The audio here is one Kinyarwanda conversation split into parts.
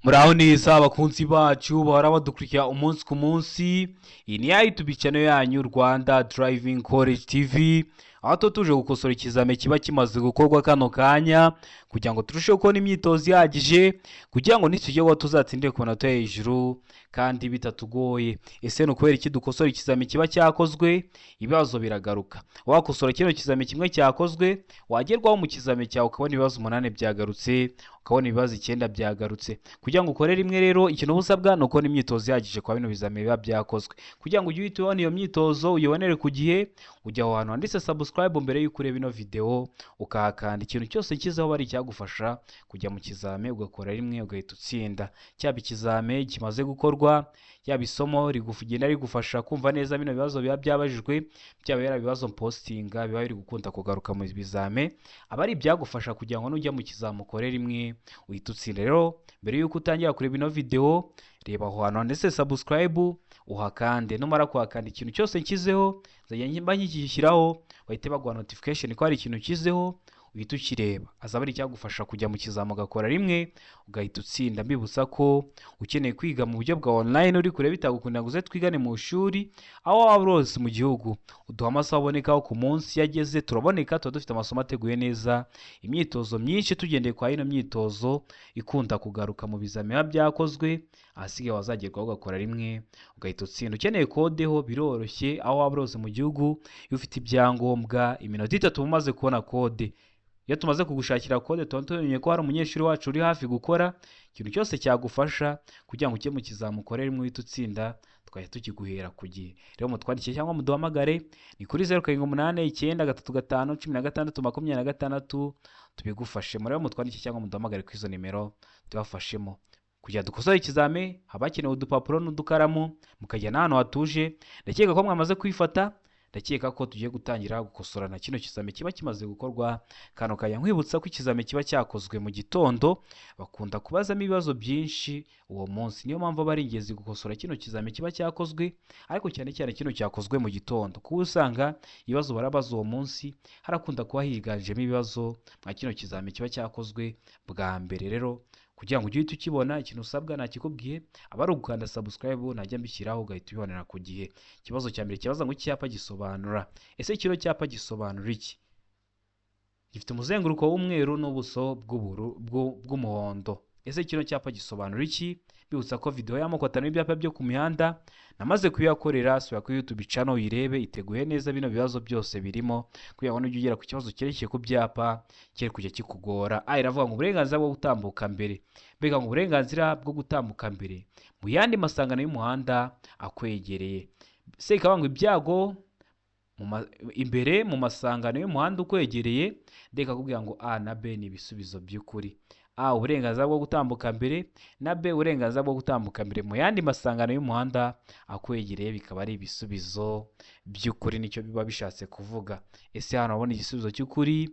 Muraho neza, abakunzi bacu bahora badukurikira umunsi ku munsi. Iyi ni ya YouTube channel yanyu, Rwanda Driving College TV, aho tuba tuje gukosora ikizame kiba kimaze gukorwa kano kanya, kugira ngo turusheho kubona imyitozo ihagije, kugira ngo nitujyaho tuzatsindire ku manota yo hejuru kandi bitatugoye. Ese ni ukubera iki dukosora ikizame kiba cyakozwe? Ibibazo biragaruka. Wakosora kino kizame kimwe cyakozwe, wagerwaho mu kizame cyawe ukabona ibibazo 8 byagarutse, ukabona ibibazo 9 byagarutse. Kugira ngo ukore rimwe rero, ikintu uba usabwa ni ukubona imyitozo ihagije kwa bino bizame biba byakozwe. Kugira ngo ujye uhita ubona iyo myitozo, uyibonere ku gihe, ujya aho hantu handitse subscribe mbere y'uko ureba ino video, ukahakanda. Ikintu cyose kizaho ari icyagufasha kujya mu kizame ugakora rimwe ugahita utsinda, cyaba ikizame kimaze gukorwa, yaba isomo rigenda rigufasha kumva neza bino bibazo biba byabajijwe, byaba yari ibibazo postinga biba biri gukunda kugaruka mu bizame, aba ari ibyagufasha kugira ngo nujya mu kizame ukore rimwe uhite utsinda. Rero mbere y'uko utangira kureba ino video, reba aho hantu handitse subscribe uhakande. Numara kuhakanda, ikintu cyose nshyizeho nzajya mba nkikishyiraho, bahite baguha notification ko hari ikintu nshyizeho, uhita ukireba. Azaba ari icyagufasha kujya mu kizami ugakora rimwe ugahita utsinda. Mbibutsa ko ukeneye kwiga mu buryo bwa online, uri kureba bitagukundira ngo uze twigane mu ishuri, aho waba uri hose mu gihugu, uduha amasaha abonekaho ku munsi yageze turaboneka. Tuba dufite amasomo ateguye neza, imyitozo myinshi, tugendeye kwa ino myitozo ikunda kugaruka mu bizami biba byakozwe. Ahasigaye wazagerwaho ugakora rimwe ugahita utsinda. Ukeneye code ho biroroshye, aho waba uri hose mu gihugu, iyo ufite ibyangombwa, iminota 3 umaze kubona code. Iyo tumaze kugushakira code, tuba tumenye ko hari umunyeshuri wacu uri hafi gukora. Ikintu cyose cyagufasha kugira ngo ujye mu kizami ukore rimwe uhite utsinda, tukajya tukiguhera ku gihe. Rero mutwandikire cyangwa muduhamagare, ni kuri 0789351626, tubigufashemo. Rero mutwandikire cyangwa muduhamagare kuri izo nimero, tubafashemo. Kugira dukosore ikizame haba hakenewe udupapuro n'udukaramu, mukajya n'ahantu hatuje. Ndakeka ko mwamaze kwifata, ndakeka ko tugiye gutangira gukosorana kino kizame kiba kimaze gukorwa kano kanya. Nkwibutsa ko ikizame kiba cyakozwe mu gitondo bakunda kubazamo ibibazo byinshi uwo munsi. Niyo mpamvu aba ari ingenzi gukosora kino kizame kiba cyakozwe, ariko cyane cyane kino cyakozwe mu gitondo, kuko usanga ibibazo barabaza uwo munsi harakunda kuba higanjemo ibibazo nka kino kizame kiba cyakozwe bwa mbere. Rero kugira ngo ujye uhita ukibona, ikintu usabwa nakikubwiye, aba ari ugukanda subscribe, najya mbishyiraho ugahita ubibonera ku gihe. Ikibazo cya mbere kibaza ngo icyapa gisobanura. Ese kino cyapa gisobanura iki? Gifite umuzenguruko w'umweru n'ubuso bw'umuhondo. Ese kino cyapa gisobanura iki? Bibutsa ko video y'amoko atanu y'ibyapa byo ku mihanda namaze kuyakorera. Sura kuri YouTube channel uyirebe, iteguye neza, bino bibazo byose birimo, kugira ngo nujya ugera ku kibazo cyerekeye ku byapa kiri kujya kikugora. A iravuga ngo uburenganzira bwo gutambuka mbere, mbega ngo uburenganzira bwo gutambuka mbere mu yandi masangano y'umuhanda akwegereye. C ikavuga ngo ibyago imbere mu masangano y'umuhanda ukwegereye. D ikakubwira ngo A na B ni ibisubizo by'ukuri. A uburenganzira bwo gutambuka mbere, na B uburenganzira bwo gutambuka mbere mu yandi masangano y'umuhanda akwegereye, bikaba ari ibisubizo by'ukuri, nicyo biba bishatse kuvuga. Ese hano wabona igisubizo cy'ukuri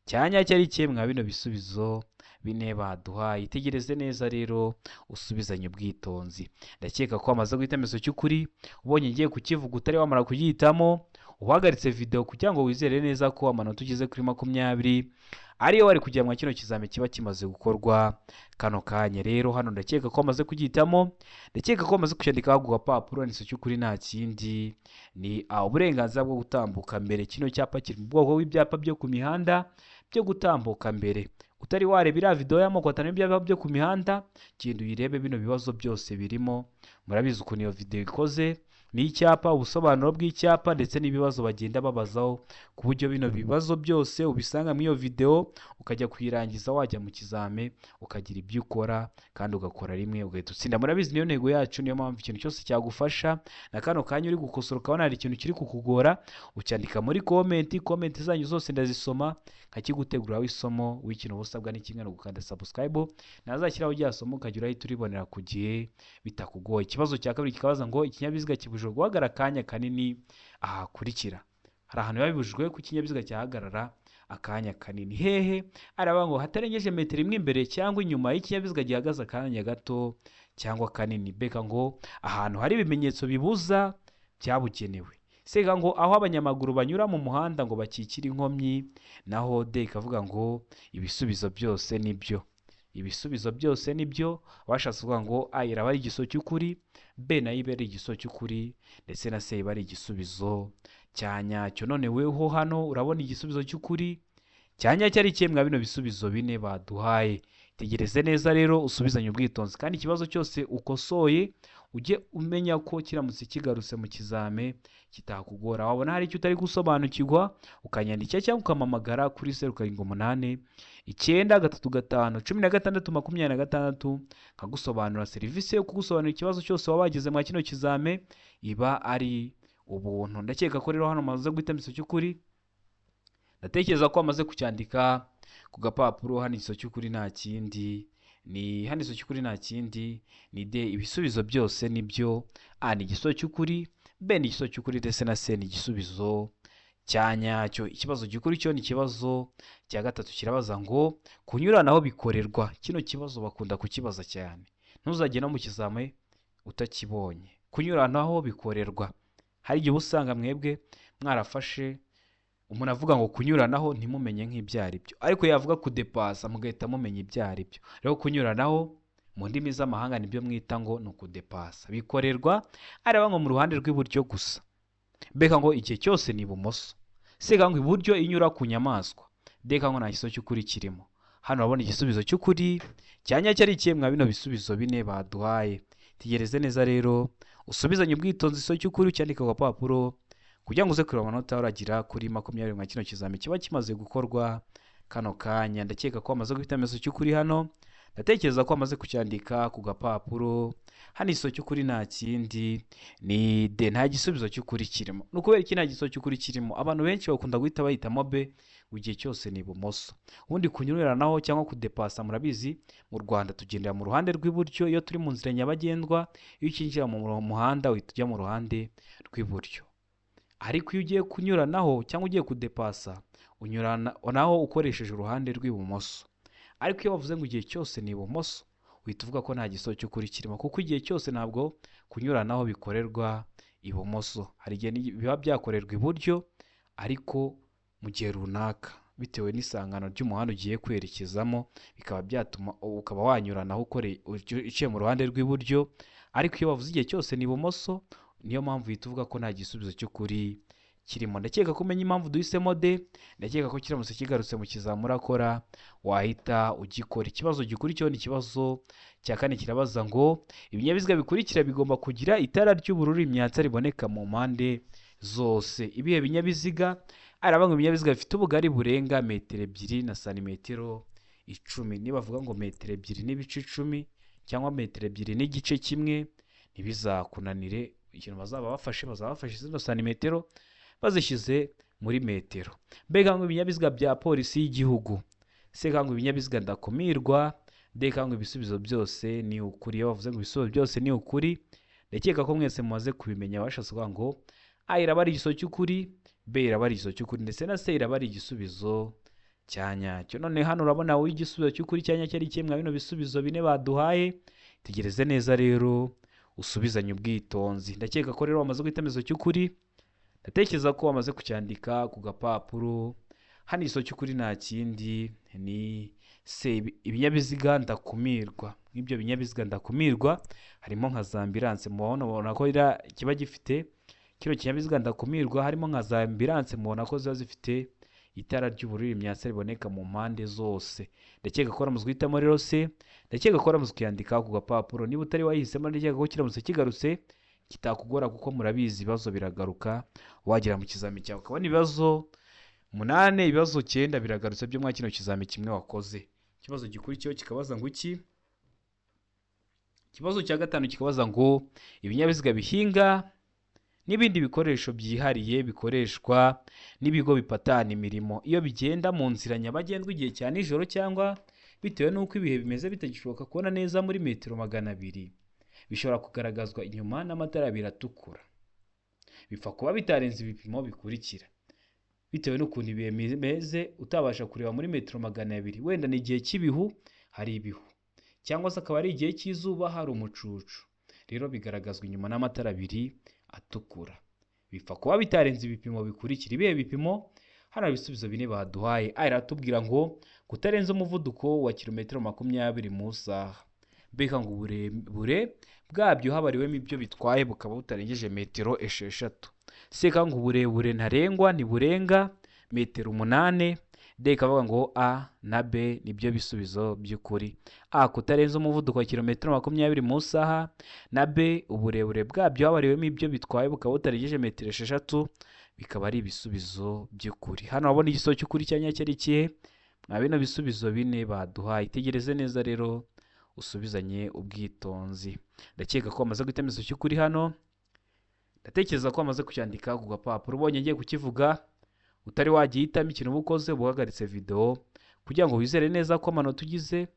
cya nyacyo ari ikihe mwa bino bisubizo bine baduhaye? Itegereze neza rero, usubizanye ubwitonzi. Ndakeka ko wamaze guhitamo igisubizo cy'ukuri. Ubonye ngiye kukivuga utari wamara kugihitamo, uhagaritse video kugira ngo wizere neza ko amanota ugeze kuri 20 ariyo wari kujya mwa kino kizami kiba kimaze gukorwa kano kanya. Rero hano ndakeka ko wamaze kugihitamo, ndakeka ko wamaze kucyandikaho ku gapapuro. Igisubizo cy'ukuri nta kindi, ni uburenganzira bwo gutambuka mbere. Kino cyapa kiri mu bwoko bw'ibyapa byo ku mihanda byo gutambuka mbere. Utari wareba iriya video y'amoko atanu y'ibyapa byo ku mihanda, genda uyirebe, bino bibazo byose birimo. Murabizi ukuntu iyo video ikoze, ni icyapa, ubusobanuro bw'icyapa ndetse n'ibibazo bagenda babazaho, ku buryo bino bibazo byose ubisanga muri iyo video, ukajya kuyirangiza wajya mu kizame ukagira ibyo ukora kandi ugakora rimwe ugahita utsinda. Murabizi niyo ntego yacu. Niyo mpamvu ikintu cyose cyagufasha na kano kanya uri gukosora ukabona hari ikintu kiri kukugora, ucyandika muri comment. Comment zanyu zose ndazisoma nkakiguteguriraho isomo. W'ikintu uba usabwa ni kimwe, ni ugukanda subscribe, nazashyiraho rya somo ukajya urahita uribonera ku gihe bitakugoye. Ikibazo cya kabiri kikabaza ngo ikinyabiziga kibujijwe guhagarara akanya kanini ahakurikira. Hari ahantu biba bibujijwe ko ikinyabiziga cyahagarara akanya kanini. Hehe? Aravuga ngo hatarengeje metero 1 imbere cyangwa inyuma y'ikinyabiziga gihagaze akanya gato cyangwa kanini. Beka ngo ahantu hari ibimenyetso bibuza byabugenewe. C ngo aho abanyamaguru banyura mu muhanda ngo bakikire inkomyi. Naho D ikavuga ngo ibisubizo byose nibyo. Ibisubizo byose nibyo. Bashatse kuvuga ngo A iraba ari igisubizo cy'ukuri, B nayo iba ari igisubizo cy'ukuri, ndetse na C iba ari igisubizo cya nyacyo. None weho hano urabona igisubizo cy'ukuri cya nyacyo ari ikihe mwa bino bisubizo bine baduhaye? Tegereze neza rero, usubizanye ubwitonzi, kandi ikibazo cyose ukosoye ujye umenya ko kiramutse kigarutse mu kizame kitakugora. Wabona hari icyo utari gusobanukirwa ukanyandikira cyangwa ukampamagara kuri 078 935 16 26, nkagusobanura. Serivisi yo kugusobanurira ikibazo cyose waba wagize mwa kino kizame iba ari ubuntu. Ndakeka ko rero hano maze guhitamo igisubizo cy'ukuri, ndatekereza ko wamaze kucyandika ku gapapuro. Hano igisubizo cy'ukuri nta kindi ni, hano igisubizo cy'ukuri nta kindi ni D. Ibisubizo byose nibyo. A ni igisubizo cy'ukuri, B ni igisubizo cy'ukuri, ndetse na C ni igisubizo cya nyacyo. Ikibazo gikuru cyo ni ikibazo cya gatatu, kirabaza ngo kunyuranaho bikorerwa. Kino kibazo bakunda kukibaza cyane, ntuzajye no mu kizame utakibonye. Kunyuranaho bikorerwa, hari igihe usanga mwebwe mwarafashe umuntu avuga ngo kunyuranaho ntimumenye nk'ibyo ari byo, ariko yavuga kudepasa mugahita mumenya ibyo ari byo. Rero kunyuranaho mu ndimi z'amahanga nibyo mwita ngo ni ukudepasa. Bikorerwa areba ngo mu ruhande rw'iburyo gusa, mbega ngo igihe cyose ni ibumoso, sega ngo iburyo inyura ku nyamaswa, deka ngo nta gisubizo cy'ukuri kirimo. Hano urabona igisubizo cy'ukuri cya nyacyo ari ikihe mwa bino bisubizo bine baduhaye? Tegereze neza rero, usubizanye ubwitonzi igisubizo cy'ukuri, ucyandike ku gapapuro kugira ngo uze kureba amanota uragira kuri 20 nka kino kizami kiba kimaze gukorwa kano kanya. Ndakeka ko wamaze guhitamo igisubizo cy'ukuri hano, ndatekereza ko wamaze kucyandika ku gapapuro. Hano igisubizo cy'ukuri nta kindi ni D, nta gisubizo cy'ukuri kirimo. Ni ukubera iki nta gisubizo cy'ukuri kirimo? Abantu benshi bakunda guhita bahitamo B, ngo igihe cyose ni ibumoso. Ubundi kunyuranaho cyangwa kudepasa, murabizi mu Rwanda tugendera mu ruhande rw'iburyo iyo turi mu nzira nyabagendwa. Iyo ukinjira mu muhanda uhita ujya mu ruhande rw'iburyo, ariko iyo ugiye kunyuranaho cyangwa ugiye kudepasa unyuranaho ukoresheje uruhande rw'ibumoso. Ariko iyo bavuze ngo igihe cyose ni ibumoso, uhita uvuga ko nta gisubizo cy'ukuri kirimo, kuko igihe cyose ntabwo kunyuranaho bikorerwa ibumoso. Hari igihe biba byakorerwa iburyo, ariko mu gihe runaka bitewe n'isangano ry'umuhanda ugiye kwerekezamo, bikaba byatuma ukaba wanyuranaho uciye mu ruhande rw'iburyo. Ariko iyo bavuze igihe cyose ni ibumoso, niyo mpamvu uhita uvuga ko nta gisubizo cy'ukuri kirimo. Ndakeka ko umenya impamvu duhisemo D. Ndakeka ko kiramutse kigarutse mu kizami urakora wahita ugikora. Ikibazo gikurikiyeho ni ikibazo cya kane, kirabaza ngo ibinyabiziga bikurikira bigomba kugira itara ry'ubururu imyatsa riboneka mu mpande zose. Ibihe binyabiziga? Aravuga ngo ibinyabiziga bifite ubugari burenga metero 2 na santimetero 10. Nibavuga ngo metero 2.10 cyangwa metero 2.1, ntibizakunanire. Ikintu bazaba bafashe, bazaba bafashe zino santimetero bazishyize muri metero. Mbega ngo ibinyabiziga bya polisi y'igihugu, se ngo ibinyabiziga ndakumirwa, ndeka ngo ibisubizo byose ni ukuri. Iyo bavuze ngo ibisubizo byose ni ukuri, ndakeka ko mwese mumaze kubimenya. Bashatse kuvuga ngo A iraba ari igisubizo cy'ukuri, B iraba ari igisubizo cy'ukuri, ndetse na C iraba ari igisubizo cya nyacyo. None hano urabona wowe igisubizo cy'ukuri cya nyacyo ari ikihe mwa bino bisubizo bine baduhaye? Tegereze neza rero, usubizanye ubwitonzi. Ndakeka ko rero wamaze guhitamo igisubizo cy'ukuri, ndatekereza ko wamaze kucyandika ku gapapuro. Hano igisubizo cy'ukuri nta kindi ni C, ibinyabiziga ndakumirwa. Nk'ibyo binyabiziga ndakumirwa harimo nka za ambilanse, mubona ko kiba gifite kino kinyabiziga ndakumirwa, harimo nka za ambilanse, mubona ko ziba zifite itara ry'ubururu imyatsa riboneka mu mpande zose. Ndakeka ko wamaze guhitamo rero C, ndakeka ko wamaze kuyandika ku gapapuro. Niba utari wayihisemo, ndakeka ko kiramutse kigarutse kitakugora, kuko murabizi ibibazo biragaruka. Wagera mu kizami cyawe ukabona ibibazo 8, ibibazo 9 biragarutse byo mwa kino kizami kimwe wakoze. Ikibazo gikurikiyeho kikabaza ngo iki? Ikibazo cya gatanu kikabaza ngo ibinyabiziga bihinga n'ibindi bikoresho byihariye bikoreshwa n'ibigo bipatana imirimo, iyo bigenda mu nzira nyabagendwa igihe cya nijoro cyangwa bitewe n'uko ibihe bimeze bitagishoboka kubona neza muri metero 200, bishobora kugaragazwa inyuma n'amatara abiri atukura, bipfa kuba bitarenze ibipimo bikurikira. Bitewe n'ukuntu ibihe bimeze utabasha kureba muri metero 200, wenda ni igihe cy'ibihu hari ibihu, cyangwa se akaba ari igihe cy'izuba hari umucucu, rero bigaragazwa inyuma n'amatara abiri atukura, bipfa kuba bitarenze ibipimo bikurikira. Ibihe bipimo? Hano hari ibisubizo bine baduhaye. A iratubwira ngo kutarenza umuvuduko wa kilometero 20 mu isaha, mbega ngo uburebure bwabyo habariwemo ibyo bitwaye bukaba butarengeje metero 6. C ikavuga ngo uburebure ntarengwa ntiburenga metero 8. D ikavuga ngo A na B nibyo bisubizo by'ukuri. A kutarenza umuvuduko wa kilometero 20 mu isaha, na B uburebure bwabyo habariwemo ibyo bitwaye bukaba butarengeje metero 6, bikaba ari ibisubizo by'ukuri. Hano wabona igisubizo cy'ukuri cya nyacyo ari ikihe mwa bino bisubizo bine baduhaye? Itegereze neza rero usubizanye ubwitonzi. Ndakeka ko wamaze guhitamo igisubizo cy'ukuri hano, ndatekereza ko wamaze kucyandika ku gapapuro. Ubonye ngiye kukivuga utari wagihitamo, ikintu uba ukoze uba uhagaritse videwo kugira ngo wizere neza ko amanota ugize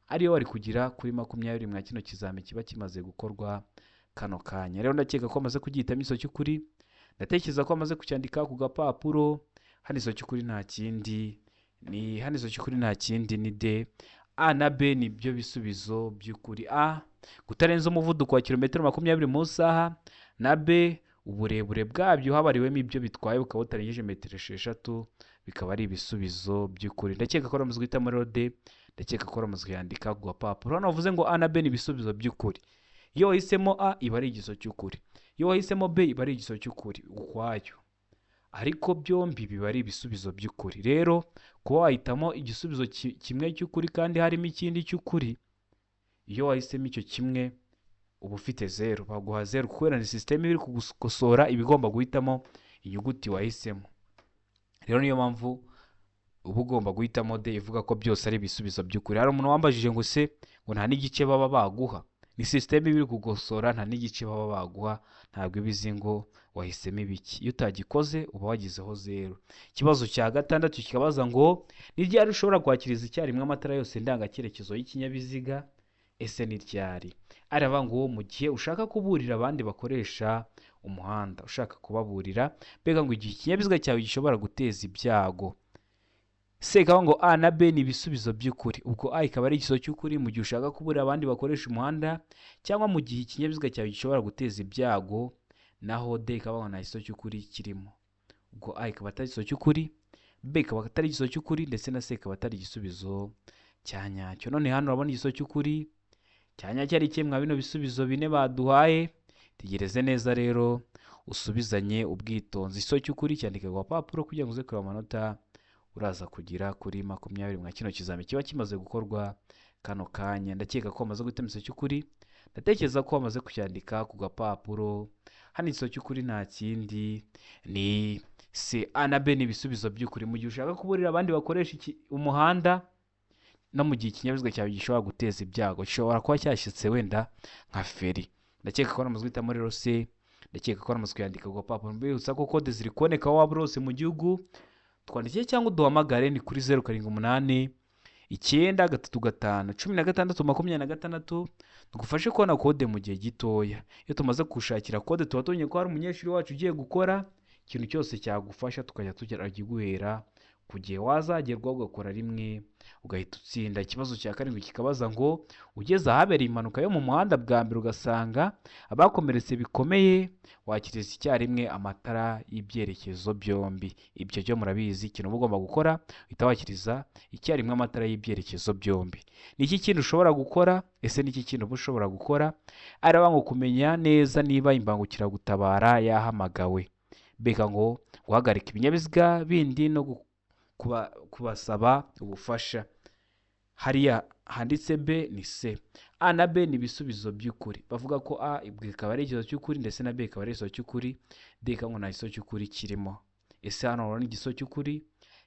ariyo wari kugira kuri 20 mwa kino kizami kiba kimaze gukorwa kano kanya. Rero ndakeka ko wamaze kugihitamo igisubizo cy'ukuri, ndatekereza ko wamaze kucyandika ku gapapuro. Hano igisubizo cy'ukuri nta kindi ni, hano igisubizo cy'ukuri nta kindi ni D. A na B nibyo bisubizo by'ukuri. A kutarenza umuvuduko wa kilometero 20 mu isaha, na B uburebure bwabyo habariwemo ibyo bitwaye bukaba butarengeje metero 6, bikaba ari ibisubizo by'ukuri. Ndakeka ko wamaze guhitamo rero D, ndakeka ko wamaze kuyandika ku gapapuro. Hano bavuze ngo A na B ni ibisubizo by'ukuri. Iyo wahisemo A iba ari igisubizo cy'ukuri, iyo wahisemo B iba ari igisubizo cy'ukuri ukwayo, ariko byombi biba ari ibisubizo by'ukuri. Rero kuba wahitamo igisubizo kimwe cy'ukuri kandi harimo ikindi cy'ukuri, iyo wahisemo icyo kimwe uba ufite 0, baguha 0 kubera ni sisiteme iri kugukosora iba igomba guhitamo inyuguti wahisemo. Rero niyo mpamvu uba ugomba guhitamo D ivuga ko byose ari ibisubizo by'ukuri. Hari umuntu wambajije ngo se ngo nta n'igice baba baguha? Ni sisiteme iri kugukosora, nta n'igice baba baguha, ntabwo iba izi ngo wahisemo ibiki. Iyo utagikoze uba wagizeho 0. Ikibazo cya gatandatu kikabaza ngo ni ryari ushobora kwakiriza icyarimwe amatara yose ndangacyerekezo y'ikinyabiziga? Ese ni ryari? Aravuga ngo mu gihe ushaka kuburira abandi bakoresha umuhanda, ushaka kubaburira, mbega ngo igihe ikinyabiziga cyawe gishobora guteza ibyago. C ikavuga ngo A na B ni ibisubizo by'ukuri. Ubwo A ikaba ari igisubizo cy'ukuri mu gihe ushaka kuburira abandi bakoresha umuhanda cyangwa mu gihe ikinyabiziga cyawe gishobora guteza ibyago, naho D ikaba nta gisubizo cy'ukuri kirimo. Ubwo A ikaba atari igisubizo cy'ukuri, B ikaba atari igisubizo cy'ukuri, ndetse na C ikaba atari igisubizo cya nyacyo. None hano urabona igisubizo cy'ukuri cya nyacyo ari ikihe mwa bino bisubizo bine baduhaye? Tegereze neza rero usubizanye ubwitonzi. Igisubizo cy'ukuri cyandike ku gapapuro kugira ngo uze kureba amanota uraza kugira kuri 20 mwa kino kizami kiba kimaze gukorwa kano kanya. Ndakeka ko wamaze guhitamo igisubizo cy'ukuri, ndatekereza ko wamaze kucyandika ku gapapuro. Hano igisubizo cy'ukuri nta kindi ni C. A na B ni ibisubizo by'ukuri mu gihe ushaka kuburira abandi bakoresha umuhanda no mu gihe ikinyabiziga cyawe gishobora guteza ibyago, gishobora kuba cyashyitse wenda nka feri. Ndakeka ko wamaze guhitamo rero C, ndakeka ko wamaze kuyandika ku gapapuro. Mbibutsa ko kode ziri kuboneka aho waba uri hose mu gihugu, twandikire cyangwa uduhamagare ni kuri 0 7 8 9 3 5 16 26, tugufashe kubona kode mu gihe gitoya. Iyo tumaze gushakira kode tuba tubonye ko hari umunyeshuri wacu ugiye gukora ikintu cyose cyagufasha, tukajya tugera ku gihe wazagerwaho ugakora rimwe ugahita utsinda. Ikibazo cya karindwi kikabaza ngo ugeze ahabereye impanuka yo mu muhanda bwa mbere ugasanga abakomeretse bikomeye, wakiriza icyarimwe amatara y'ibyerekezo byombi. Ibyo byo murabizi, ikintu uba ugomba gukora uhita wakiriza icyarimwe amatara y'ibyerekezo byombi. Ni iki kintu ushobora gukora? Ese ni iki kintu uba ushobora gukora? Araba ngo kumenya neza niba imbangukiragutabara yahamagawe, mbega ngo guhagarika ibinyabiziga bindi no kubasaba ubufasha. Hariya handitse B ni C. A na B ni ibisubizo by'ukuri. Bavuga ko A ikaba ari igisubizo cy'ukuri ndetse na B ikaba ari igisubizo cy'ukuri, D ikaba nta gisubizo cy'ukuri kirimo. Ese hano urabona igisubizo cy'ukuri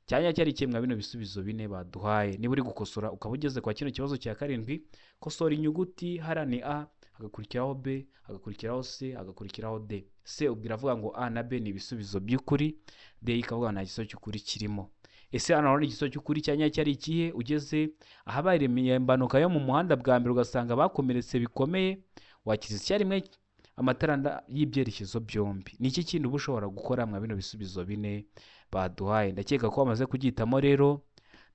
cya nyacyo ari ikihe mwa bino bisubizo bine baduhaye? Niba uri gukosora ukaba ugeze kwa kino kibazo cya karindwi, kosora inyuguti. Hariya ni A, hagakurikiraho B, hagakurikiraho C, hagakurikiraho D. C ubwo iravuga ngo A na B ni ibisubizo by'ukuri, D ikavuga nta gisubizo cy'ukuri kirimo. Ese hano urabona igisubizo cy'ukuri cya nyacyo ari ikihe? Ugeze ahabaye impanuka yo mu muhanda bwa mbere ugasanga abakomeretse bikomeye, wakiriza icyarimwe amatara y'ibyerekezo byombi. Ni iki kintu uba ushobora gukora mwa bino bisubizo bine baduhaye? Ndakeka ko wamaze kugihitamo rero,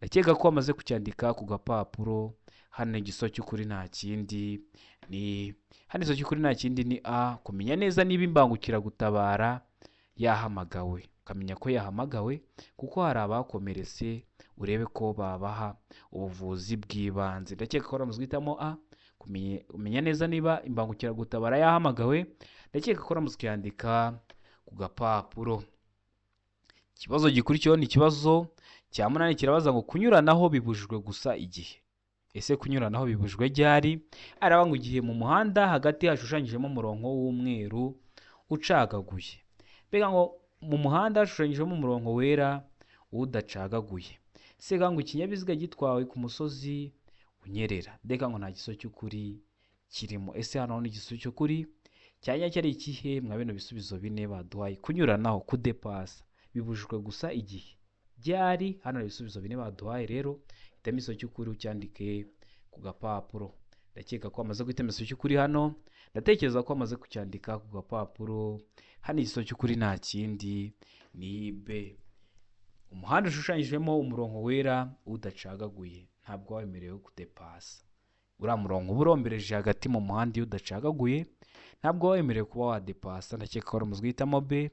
ndakeka ko wamaze kucyandika ku gapapuro. Hano igisubizo cy'ukuri nta kindi ni, hano igisubizo cy'ukuri nta kindi ni A, kumenya neza niba imbangukiragutabara yahamagawe. Ukamenya ko yahamagawe kuko hari abakomeretse, urebe ko babaha ubuvuzi bw'ibanze. Ndakeka ko waramaze guhitamo A, kumenya neza niba imbangukiragutabara yahamagawe. Ndakeka ko waramaze kuyandika ku gapapuro. Ikibazo gikurikiyeho ni ikibazo cya 8, kirabaza ngo kunyuranaho bibujijwe gusa igihe. Ese kunyuranaho bibujijwe ryari? Araba ngo igihe mu muhanda hagati hashushanyijemo umurongo w'umweru ucagaguye. Mbega ngo mu muhanda hashushanyijemo umurongo wera udacagaguye. Sega ngo ikinyabiziga gitwawe ku musozi unyerera. Ndeka ngo nta giso cy'ukuri kirimo. Ese hano ni igiso cy'ukuri cyanya cyari ikihe? Mwa bino bisubizo bine baduhaye, kunyuranaho, kudepasa bibujijwe gusa igihe ryari? Hano ibisubizo bine baduhaye rero, hitamo igiso cy'ukuri ucyandike ku gapapuro. Ndakeka ko amaze guhitamo igiso cy'ukuri hano, ndatekereza ko amaze kucyandika ku gapapuro. Hano igiso cy'ukuri nta kindi ni B. Umuhanda ushushanyijemo umurongo wera udacagaguye ntabwo wemerewe kudepasa. Uriya murongo uba urombereje hagati mu muhanda iyo udacagaguye ntabwo wemerewe kuba wadepasa. Ndakeka ko waramaze guhitamo B,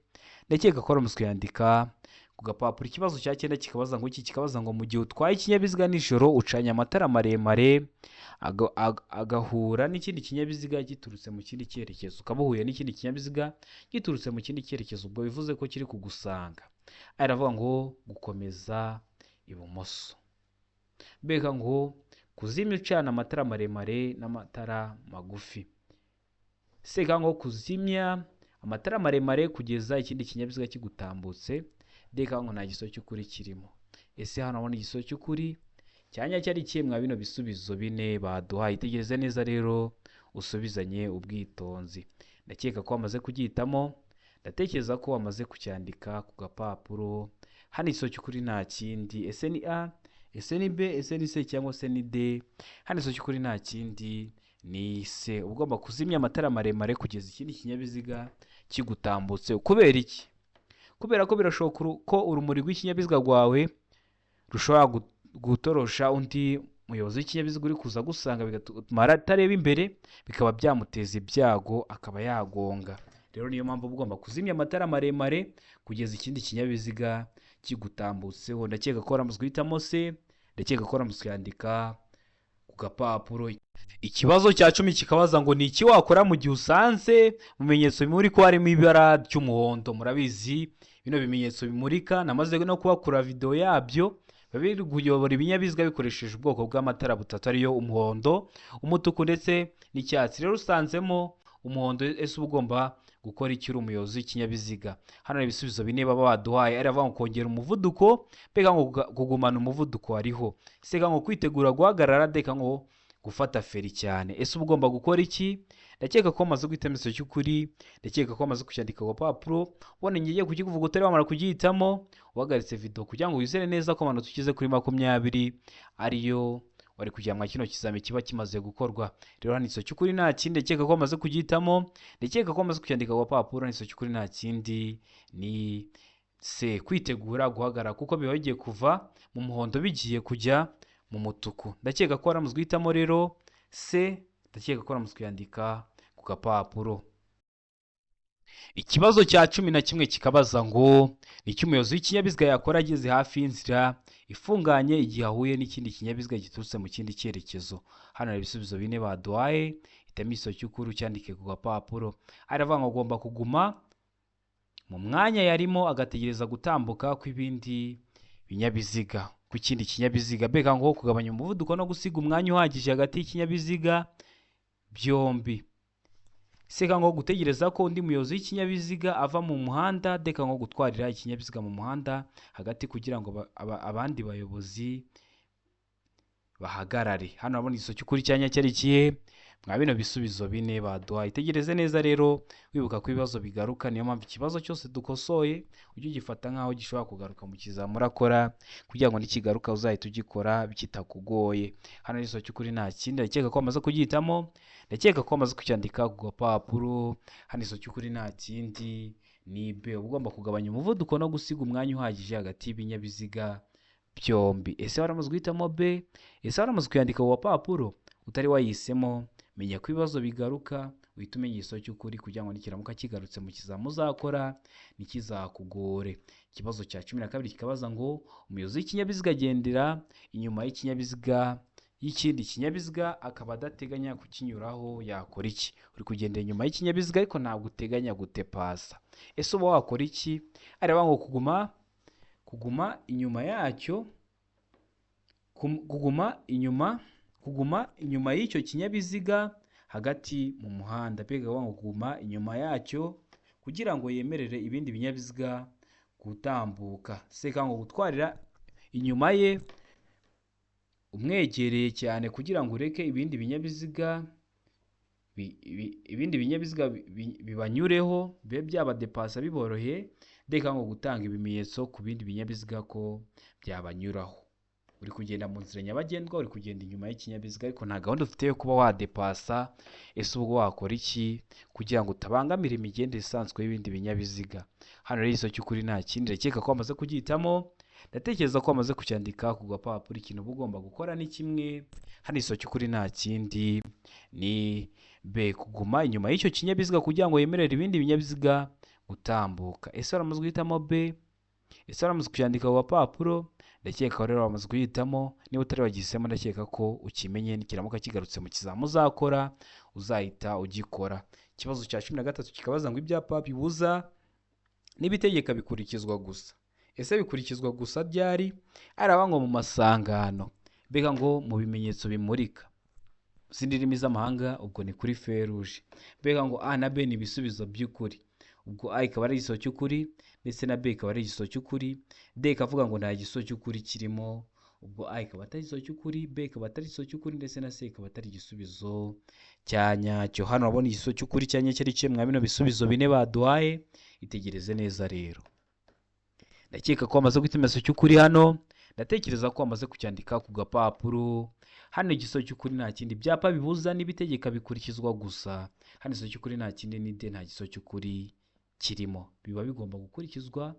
ndakeka ko waramaze kuyandika ku gapapuro. Ikibazo cya 9 kikabaza ngo iki, kikabaza ngo mu gihe utwaye ikinyabiziga nijoro ucanye amatara maremare agahura n'ikindi kinyabiziga giturutse mu kindi cyerekezo, ukaba uhuye n'ikindi kinyabiziga giturutse mu kindi cyerekezo, ubwo bivuze ko kiri kugusanga. Aravuga ngo gukomeza ibumoso, mbega ngo kuzimya ucana amatara maremare n'amatara magufi. Sega ngo kuzimya amatara maremare kugeza ikindi kinyabiziga kigutambutse. Ndeka ngo nta giso cy'ukuri kirimo. Ese hano abona igiso cy'ukuri cyanya cyari ikihe mwa bino bisubizo bine baduhaye? Itegereze neza rero usubizanye ubwitonzi. Ndakeka ko wamaze kugihitamo, ndatekereza ko wamaze kucyandika ku gapapuro. Hano igiso cy'ukuri nta kindi. Ese ni A, ese ni B, ese ni C cyangwa se ni D? Hano igiso cy'ukuri nta kindi ni C. Ugomba kuzimya amatara maremare kugeza ikindi kinyabiziga kigutambutse. Kubera iki? Kubera ko birashoboka ko urumuri rw'ikinyabiziga rwawe rushobora gutorosha undi muyobozi w'ikinyabiziga uri kuza agusanga, bigatuma atareba imbere, bikaba byamuteza ibyago akaba yagonga. Rero niyo mpamvu ugomba kuzimya amatara maremare kugeza ikindi kinyabiziga kigutambutseho. Ndakeka ko waramaze guhitamo C, ndakeka ko waramaze kuyandika ku gapapuro. Ikibazo cya 10 kikabaza ngo ni iki wakora mu gihe usanze mu bimenyetso bimurika harimo ibara ry'umuhondo. Murabizi bino bimenyetso bimurika, namaze no kubakura video yabyo, biba biri kuyobora ibinyabiziga bikoresheje ubwoko bw'amatara butatu, ariyo umuhondo, umutuku ndetse n'icyatsi. Rero usanzemo umuhondo, ese uba ugomba gukora iki uri umuyobozi w'ikinyabiziga? Hano hari ibisubizo bine baba baduhaye. Ari avuga ngo kongera umuvuduko, mbega ngo kugumana umuvuduko wariho, sega ngo kwitegura guhagarara, ndeka ngo gufata feri cyane. Ese uba ugomba gukora iki? Ndakeka ko wamaze guhitamo igisubizo cy'ukuri, ndakeka ko wamaze kucyandika ku gapapuro. Ubona ngiye kukikuvuga utari wamara kugihitamo, uhagaritse video kugira ngo wizere neza ko amanota ukize kuri 20 ariyo wari kujya mwa kino kizami kiba kimaze gukorwa. Rero hano igisubizo cy'ukuri nta kindi, ndakeka ko wamaze kugihitamo, ndakeka ko wamaze kucyandika ku gapapuro. Igisubizo cy'ukuri nta kindi ni C, kwitegura guhagarara, kuko biba bigiye kuva mu muhondo bigiye kujya mu mutuku. Ndakeka ko waramaze guhitamo rero C, ndakeka ko waramaze kuyandika ku gapapuro. Ikibazo cya 11 kikabaza ngo ni iki umuyobozi w'ikinyabiziga yakora ageze hafi y'inzira ifunganye igihe ahuye n'ikindi kinyabiziga giturutse mu kindi cyerekezo. Hano hari ibisubizo bine baduhaye, hitamo igisubizo cy'ukuri ucyandike ku gapapuro. Aravuga ngo agomba kuguma mu mwanya yarimo agategereza gutambuka kw'ibindi binyabiziga, ku kindi kinyabiziga. Mbega ngo kugabanya umuvuduko no gusiga umwanya uhagije hagati y'ikinyabiziga byombi. Seka ngo gutegereza ko undi muyobozi w'ikinyabiziga ava mu muhanda, deka ngo gutwarira ikinyabiziga mu muhanda hagati kugira ngo abandi bayobozi bahagarare. Hano urabona igisubizo cy'ukuri cyanya cyari ikihe mwa bino bisubizo bine baduhaye? Itegereze neza rero, wibuka ko ibibazo bigaruka, niyo mpamvu ikibazo cyose dukosoye ujye ugifata nk'aho gishobora kugaruka mu kizami urakora, kugira ngo nikigaruka uzahite ugikora kitakugoye. Hano igisubizo cy'ukuri nta kindi, ndakeka ko wamaze kugihitamo, ndakeka ko wamaze kucyandika ku gapapuro. Hano igisubizo cy'ukuri nta kindi ni B, uba ugomba kugabanya umuvuduko no gusiga umwanya uhagije hagati y'ibinyabiziga byombi. Ese waramaze guhitamo B? Ese waramaze kuyandika ku gapapuro? Utari wayihisemo, Menya ko ibibazo bigaruka, uhita umenya igisubizo cy'ukuri kugira ngo nikiramuka kigarutse mu kizami uzakora ntikizakugore. Ikibazo cya 12 kikabaza ngo umuyobozi w'ikinyabiziga agendera inyuma y'ikinyabiziga y'ikindi kinyabiziga akaba adateganya kukinyuraho, yakora iki? Uri kugendera inyuma y'ikinyabiziga ariko ntabwo uteganya gutepasa, ese uba wakora iki? Areba ngo kuguma inyuma yacyo, kuguma inyuma y'icyo kinyabiziga hagati mu muhanda, mbega ngo kuguma inyuma yacyo kugira ngo yemerere ibindi binyabiziga gutambuka. Seka ngo gutwarira inyuma ye umwegereye cyane kugira ngo ureke ibindi binyabiziga bibanyureho bibe byabadepasa biboroheye. Ndeka ngo gutanga ibimenyetso ku bindi binyabiziga ko byabanyuraho. Uri kugenda mu nzira nyabagendwa, uri kugenda inyuma y'ikinyabiziga ariko nta gahunda ufite yo kuba wadepasa, ese ubwo wakora iki kugira ngo utabangamira imigendere isanzwe y'ibindi binyabiziga? Hano rero igisubizo cy'ukuri nta kindi, ndakeka ko wamaze kugihitamo, ndatekereza ko wamaze kucyandika ku gapapuro. Ikintu uba ugomba gukora ni kimwe, hano igisubizo cy'ukuri nta kindi ni B, kuguma inyuma y'icyo kinyabiziga kugira ngo yemerere ibindi binyabiziga gutambuka. Ese waramaze guhitamo B? Ese waramaze kucyandika ku gapapuro? Ndakeka rero wamaze guhitamo, niba utari wagihisemo ndakeka ko ukimenye, nikiramuka kigarutse mu kizami uzakora uzahita ugikora. Ikibazo cya 13 kikabaza ngo ibyapa bibuza n'ibitegeka bikurikizwa gusa. Ese bikurikizwa gusa ryari? Araba ngo mu masangano, mbega ngo mu bimenyetso bimurika zindi ndimi z'amahanga, ubwo ni kuri feruje. Mbega ngo A na B ni ibisubizo by'ukuri, ubwo A ikaba ari igisubizo cy'ukuri ndetse na B ikaba ari igisubizo cy'ukuri. D ikavuga ngo nta gisubizo cy'ukuri kirimo, ubwo A ikaba atari igisubizo cy'ukuri, B ikaba atari igisubizo cy'ukuri ndetse na C ikaba atari igisubizo cya nyacyo. Hano urabona igisubizo cy'ukuri cya nyacyo ari kimwe mwa bino bisubizo bine baduhaye. Itegereze neza rero, ndakeka ko wamaze guhita igisubizo cy'ukuri hano, ndatekereza ko wamaze kucyandika ku gapapuro. Hano igisubizo cy'ukuri nta kindi, ibyapa bibuza n'ibitegeka bikurikizwa gusa. Hano igisubizo cy'ukuri nta kindi ni D, nta gisubizo cy'ukuri kirimo. Biba bigomba gukurikizwa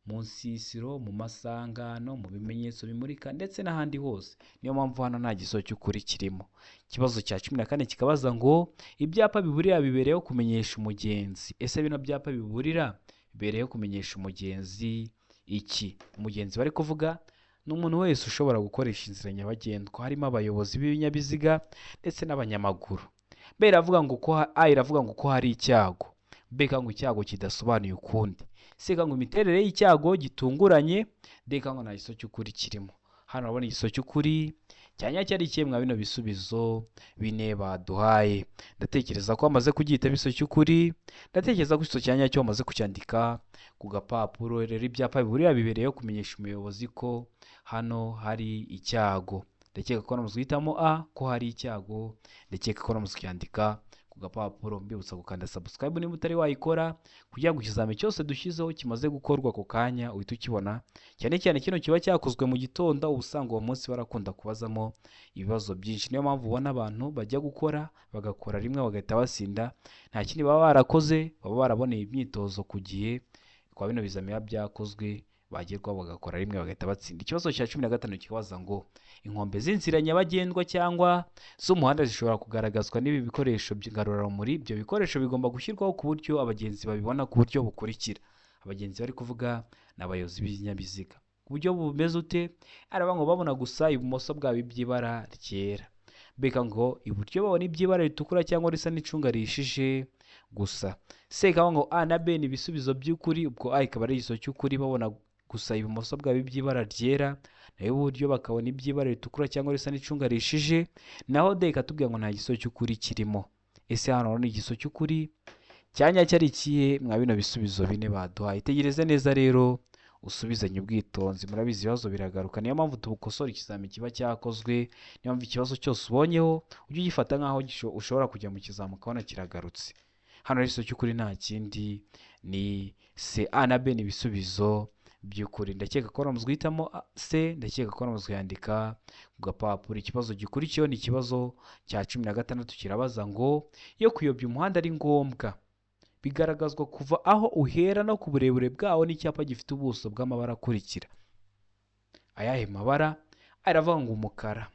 mu nsisiro, mu masangano, mu bimenyetso bimurika ndetse n'ahandi hose. Niyo mpamvu hano nta gisubizo cy'ukuri kirimo. Ikibazo cya 14 kikabaza ngo ibyapa biburira bibereyeho kumenyesha umugenzi. Ese bino byapa biburira bibereyeho kumenyesha umugenzi iki? Umugenzi bari kuvuga ni umuntu wese ushobora gukoresha inzira nyabagendwa, harimo abayobozi b'ibinyabiziga ndetse n'abanyamaguru. B iravuga ngo ko A iravuga ngo ko hari icyago, B ngo icyago kidasobanuye ukundi, C ngo imiterere y'icyago gitunguranye, D ngo nta gisubizo cy'ukuri kirimo. Hano urabona igisubizo cy'ukuri cya nyacyo ari kimwe mwa bino bisubizo bine baduhaye. Ndatekereza ko wamaze kugihita igisubizo cy'ukuri, ndatekereza ko igisubizo cya nyacyo wamaze kucyandika ku gapapuro. Rero ibyapa biburira bibereyeho kumenyesha umuyobozi ko hano hari icyago. Ndakeka ko wamaze guhitamo A ko hari icyago, ndakeka ko wamaze kucyandika ku gapapuro. Mbibutsa gukanda subscribe niba utari wayikora kugira ngo ikizami cyose dushyizeho kimaze gukorwa ako kanya uhite ukibona, cyane cyane kino kiba cyakozwe mu gitondo, uba usanga uwo munsi barakunda kubazamo ibibazo byinshi. Niyo mpamvu ubona abantu bajya gukora bagakora rimwe bagahita basinda, nta kindi baba barakoze, baba baraboneye imyitozo ku gihe kwa bino bizami biba byakozwe, bagerwaho bagakora rimwe bagahita batsinda. Ikibazo cya 15 kikabaza ngo inkombe z'inzira nyabagendwa cyangwa z'umuhanda zishobora kugaragazwa n'ibi bikoresho ngarurarumuri. Ibyo bikoresho bigomba gushyirwaho ku buryo abagenzi babibona ku buryo bukurikira. Abagenzi bari kuvuga ni abayobozi b'ibinyabiziga. Ku buryo bumeze ute? Araba ngo babona gusa ibumoso bwabo iby'ibara ryera, mbega ngo iburyo babona iby'ibara ritukura cyangwa risa n'icunga rihishije gusa. C ikaba ngo A na B ni ibisubizo by'ukuri, ubwo A ikaba ari igisubizo cy'ukuri, babona gusa ibumoso bwabo iby'ibara ryera, naho iburyo bakabona iby'ibara ritukura cyangwa risa n'icunga rihishije. Naho D ikatubwira ngo nta gisubizo cy'ukuri kirimo. Ese hano ni igisubizo cy'ukuri cya nyacyo ari ikihe mwa bino bisubizo bine baduhaye? Itegereze neza rero usubizanye ubwitonzi, murabizi ibibazo biragaruka, niyo mpamvu tubukosora ikizami kiba cyakozwe. Niyo mpamvu ikibazo cyose ubonyeho ujye ugifata nk'aho ushobora kujya mu kizami ukabona kiragarutse. Hano rero igisubizo cy'ukuri nta kindi ni C. A na B ni ibisubizo by'ukuri. Ndakeka ko wamaze guhitamo C, ndakeka ko wamaze kuyandika ku gapapuro. Ikibazo gikurikiyeho ni ikibazo cya 16 kirabaza ngo iyo kuyobya umuhanda ari ngombwa bigaragazwa kuva aho uhera no ku burebure bwawo n'icyapa gifite ubuso bw'amabara akurikira. Ayahe mabara? A iravuga ngo umukara,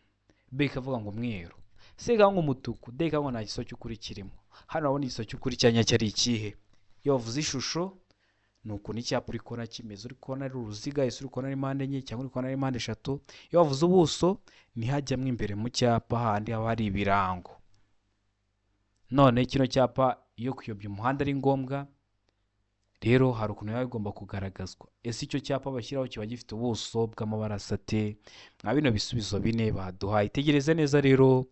B ikavuga ngo umweru, C ikavuga ngo umutuku, D ikavuga ngo nta gisubizo cy'ukuri kirimo. Hano urabona igisubizo cy'ukuri cya nyacyo ari ikihe? Iyo bavuze ishusho ni ukuntu icyapa uri kubona kimeze, uri kubona ari uruziga, ese uri kubona ari mpande enye cyangwa uri kubona ari mpande eshatu. Iyo bavuze ubuso ntihajyamo imbere mu cyapa handi haba hari ibirango. None kino cyapa iyo kuyobya umuhanda ari ngombwa, rero hari ukuntu biba bigomba kugaragazwa. Ese icyo cyapa bashyiraho kiba gifite ubuso bw'amabara asa ate? Mwa bino bisubizo bine baduhaye, itegereze neza rero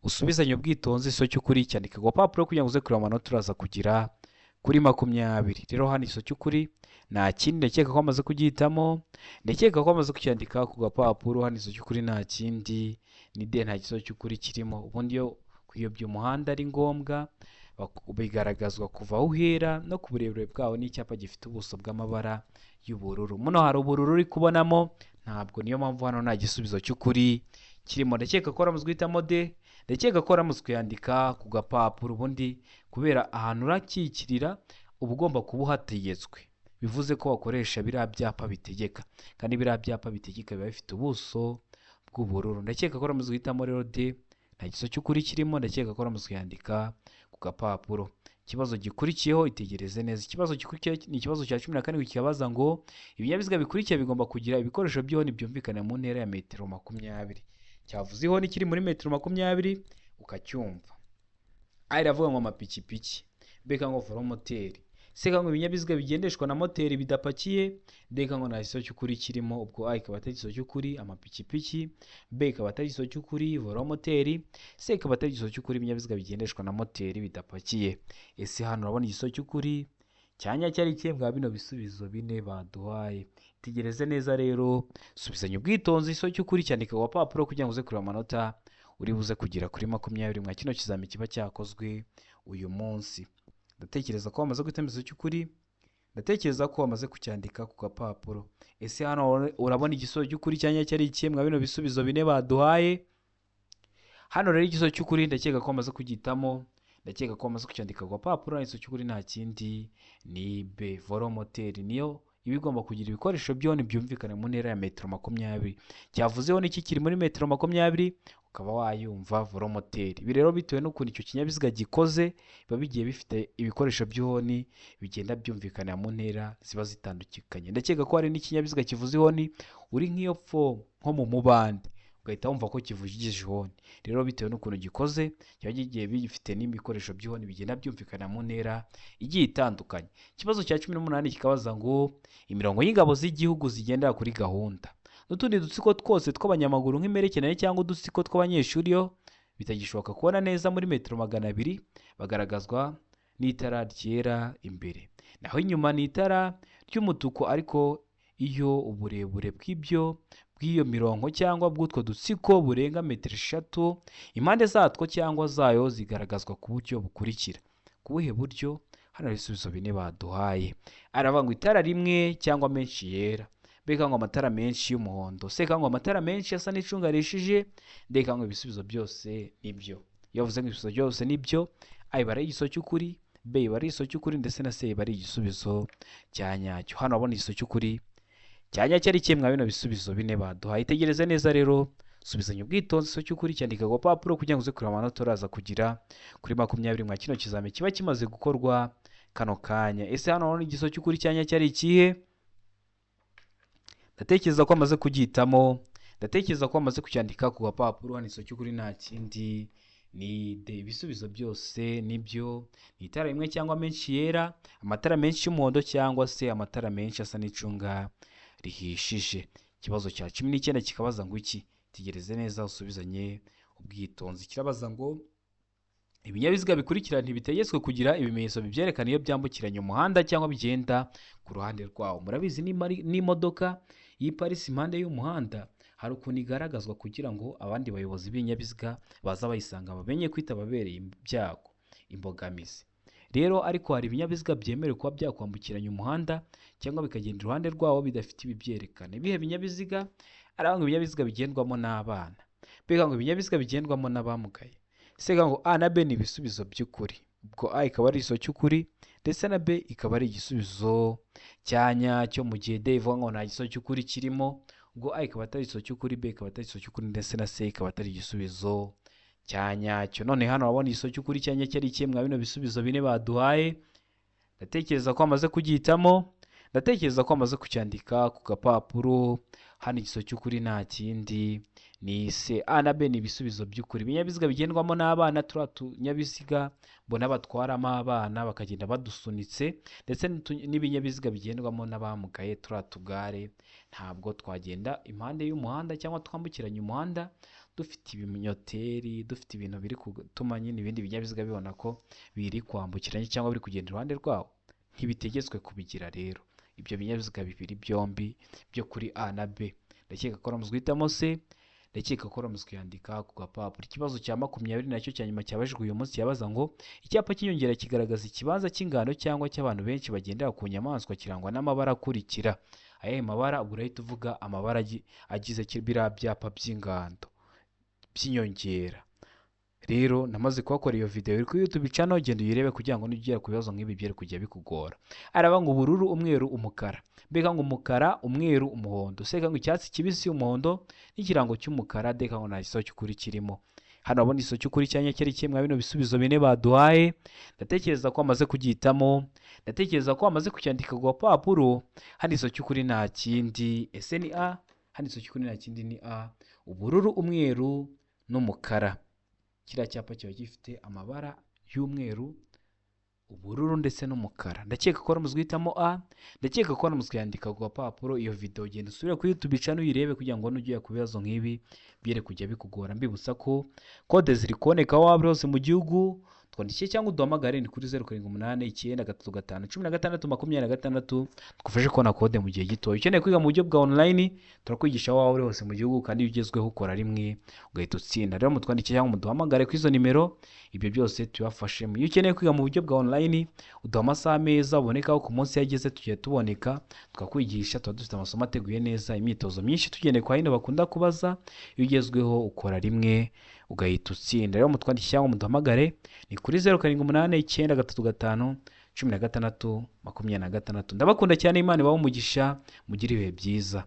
usubizanye ubwitonzi igisubizo cy'ukuri, cyandika ku gapapuro kugira ngo uze kureba amanota uraza kugira kuri 20. Rero hano igisubizo cy'ukuri nta kindi, ndakeka ko amaze kugihitamo, ndakeka ko amaze kucyandika ku gapapuro. Hano igisubizo cy'ukuri nta kindi ni D, nta gisubizo cy'ukuri kirimo. Ubundi iyo kuyobya umuhanda ari ngombwa bigaragazwa kuva aho uhera no ku burebure bwawo n'icyapa gifite ubuso bw'amabara y'ubururu. Muno hari ubururu uri kubonamo, ntabwo niyo mpamvu hano nta gisubizo cy'ukuri kirimo. Ndakeka ko waramaze guhitamo D, ndakeka ko waramaze kuyandika ku gapapuro. Ubundi kubera ahantu urakikirira uba ugomba kuba uhategetswe, bivuze ko wakoresha biriya byapa bitegeka, kandi biriya byapa bitegeka biba bifite ubuso bw'ubururu. Ndakeka ko waramaze guhitamo rero D, nta gisubizo cy'ukuri kirimo, ndakeka ko waramaze kuyandika ku gapapuro. Ikibazo gikurikiyeho itegereze neza. Ikibazo gikurikiyeho ni ikibazo cya 17, kikabaza ngo ibinyabiziga bikurikiye bigomba kugira ibikoresho by'ihoni byumvikana mu ntera ya metero 20. Cyavuze ihoni kiri muri metero 20 ukacyumva. A iravuga ngo amapikipiki, B ngo velomoteri, C ngo ibinyabiziga bigendeshwa na moteri bidapakiye, D ngo nta gisubizo cy'ukuri kirimo. Ubwo A ikaba atari igisubizo cy'ukuri amapikipiki, B ikaba atari igisubizo cy'ukuri velomoteri, C ikaba atari igisubizo cy'ukuri ibinyabiziga bigendeshwa na moteri bidapakiye. Ese hano urabona igisubizo cy'ukuri cya nyacyo ari ikihe mwa bino bisubizo bine baduhaye? Itegereze neza rero, subizanya ubwitonzi igisubizo cy'ukuri, cyandika ku gapapuro kugira ngo uze kureba amanota uri buze kugera kuri 20 mwa kino kizami kiba cyakozwe uyu munsi. Ndatekereza ko wamaze guhitamo igisubizo cy'ukuri, ndatekereza ko wamaze kucyandika ku gapapuro. Ese hano urabona igisubizo cy'ukuri cya nyacyo ari ikihe mwa bino bisubizo bine baduhaye? Hano rero igisubizo cy'ukuri ndakeka ko wamaze kugihitamo, ndakeka ko wamaze kucyandika ku gapapuro. Igisubizo cy'ukuri nta kindi ni B, velomoteri niyo iba igomba kugira ibikoresho by'ihoni byumvikana mu ntera ya metero 20. Cyavuzeho n'iki kiri muri metero 20 ukaba wayumva velomoteri. Ibi rero bitewe n'ukuntu icyo kinyabiziga gikoze, biba bigiye bifite ibikoresho by'ihoni bigenda byumvikana mu ntera ziba zitandukanye. Ndakeka ko hari n'ikinyabiziga kivuza ihoni uri nk'iyo pfo nko mu mubande ugahita wumva ko kivugije ihoni. Rero bitewe n'ukuntu gikoze kiba kigiye bifite n'ibikoresho by'ihoni bigenda byumvikana mu ntera igiye itandukanye. Ikibazo cya 18 kikabaza ngo imirongo y'ingabo z'igihugu zigendera kuri gahunda n'utundi dutsiko twose tw'abanyamaguru nk'imperekerane cyangwa udutsiko tw'abanyeshuri iyo bitagishoboka kubona neza muri metero 200 bagaragazwa n'itara ryera imbere, naho inyuma ni itara ry'umutuku. Ariko iyo uburebure bw'ibyo bw'iyo mirongo cyangwa bw'utwo dutsiko burenga metero 3, impande zatwo cyangwa zayo zigaragazwa ku buryo bukurikira. Ku buhe buryo? Hano hari ibisubizo bine baduhaye. Aravuga ngo itara rimwe cyangwa menshi yera, B ngo amatara menshi y'umuhondo, C ngo amatara menshi asa n'icunga rishije, D ngo ibisubizo byose nibyo. Iyo bavuze ngo ibisubizo byose nibyo, A iba ari igisubizo cy'ukuri, B iba ari igisubizo cy'ukuri, ndetse na C iba ari igisubizo cya nyacyo. Hano urabona igisubizo cy'ukuri cya nyacyo ari kimwe mwa bino bisubizo bine baduhaye. Itegereze neza rero, subizanya ubwitonzi igisubizo cy'ukuri, cyandika ku gapapuro kugira ngo uze kureba amanota uraza kugira kuri 20 mwa kino kizami kiba kimaze gukorwa kano kanya. Ese hano urabona igisubizo cy'ukuri cya nyacyo ari ikihe? Ndatekereza ko amaze kugihitamo, ndatekereza ko amaze kucyandika ku gapapuro. Hano igisubizo cy'ukuri nta kindi ni D, ibisubizo byose nibyo. Ni itara rimwe cyangwa menshi yera, amatara menshi y'umuhondo cyangwa se amatara menshi asa n'icunga rihishije. Ikibazo cya 19 kikabaza ngo iki? Tegereze neza usubizanye ubwitonzi. Kirabaza ngo ibinyabiziga bikurikira ntibitegetswe kugira ibimenyetso bibyerekana iyo byambukiranya umuhanda cyangwa bigenda ku ruhande rwawo. Murabizi n'imodoka iyo iparitse impande y'umuhanda hari ukuntu igaragazwa kugira ngo abandi bayobozi b'ibinyabiziga baza bayisanga bamenye ko itababereye ibyago, imbogamizi. Rero ariko hari ibinyabiziga byemerewe kuba byakwambukiranya umuhanda cyangwa bikagenda iruhande rwawo bidafite ibibyerekana. Ibihe binyabiziga? Aravuga ngo ibinyabiziga bigendwamo n'abana, B ngo ibinyabiziga bigendwamo n'abamugaye, C ngo A na B ni ibisubizo by'ukuri. Ubwo A ikaba ari igisubizo cy'ukuri ndetse na B ikaba ari igisubizo cya nyacyo, mu gihe D ivuga ngo nta gisubizo cy'ukuri kirimo. Ubwo A ikaba atari igisubizo cy'ukuri, B ikaba atari igisubizo cy'ukuri, ndetse na C ikaba atari igisubizo cya nyacyo. None hano urabona igisubizo cy'ukuri cya nyacyo ari ikihe mwa bino bisubizo bine baduhaye? Ndatekereza ko amaze kugihitamo, ndatekereza ko amaze kucyandika ku gapapuro. Hano igisubizo cy'ukuri nta kindi ni C. A na B ni ibisubizo by'ukuri. Ibinyabiziga bigendwamo n'abana, turiya tunyabiziga mbona batwaramo abana bakagenda badusunitse, ndetse n'ibinyabiziga bigendwamo n'abamugaye, turiya tugare ntabwo twagenda impande y'umuhanda cyangwa twambukiranya umuhanda dufite ibinyoteri, dufite ibintu biri gutuma nyine ibindi binyabiziga bibona ko biri kwambukiranya cyangwa biri kugenda iruhande rwawo. Ntibitegetswe kubigira rero ibyo binyabiziga bibiri byombi byo kuri A na B. Ndakeka ko uramaze guhitamo C, ndakeka ko uramaze kuyandika ku gapapuro. Ikibazo cya 20 nacyo cya nyuma cyabajijwe uyu munsi cyabaza ngo icyapa cy'inyongera kigaragaza ikibanza cy'ingano cyangwa cy'abantu benshi bagendera ku nyamaswa kirangwa n'amabara akurikira. Ayahe mabara? Ubwo urahita uvuga amabara agize biriya byapa by'ingando by'inyongera. Rero namaze kuhakora iyo video iri kuri YouTube channel, genda uyirebe kugira ngo nujya ugera ku bibazo nk'ibi byere kujya bikugora. Araba ngo ubururu, umweru, umukara. Mbega ngo umukara, umweru, umuhondo. Seka ngo icyatsi kibisi, umuhondo n'ikirango cy'umukara. Deka ngo nta gisubizo cy'ukuri kirimo. Hano urabona igisubizo cy'ukuri cya nyacyo ari kimwe mwa bino bisubizo bine baduhaye. Ndatekereza ko amaze kugihitamo, ndatekereza ko amaze kucyandika ku gapapuro. Hano igisubizo cy'ukuri nta kindi. Ese ni A? Hano igisubizo cy'ukuri nta kindi ni A. Ubururu, umweru n'umukara. Kiriya cyapa kiba gifite amabara y'umweru, ubururu ndetse n'umukara. Ndakeka ko waramaze guhitamo A, ndakeka ko waramaze kuyandika ku gapapuro. Iyo video genda usubire kuri YouTube channel uyirebe kugira ngo nujya ku bibazo nk'ibi byere kujya bikugora. Mbibutsa ko kode ziri kuboneka aho waba uri hose mu gihugu, twandikiye cyangwa uduhamagare ni kuri 078935 16 26, tugufashe kubona kode mu gihe gito. Ukeneye kwiga mu buryo bwa online, turakwigisha aho waba uri hose mu gihugu, kandi iyo ugezweho ukora rimwe ugahita utsinda. Rero mutwandikiye cyangwa muduhamagare kuri izo nimero, ibyo byose tubafashemo. Iyo ukeneye kwiga mu buryo bwa online, uduha amasaha meza ubonekaho ku munsi yageze, tugiye tuboneka tukakwigisha. Tuba dufite amasomo ateguye neza, imyitozo myinshi tugendeye kwa hino bakunda kubaza. Iyo ugezweho ukora rimwe ugahita utsinda. Rero mutwandikiye cyangwa muduhamagare ni kuri 078935 16 26. Ndabakunda cyane, Imana ibahe umugisha, mugire ibihe byiza.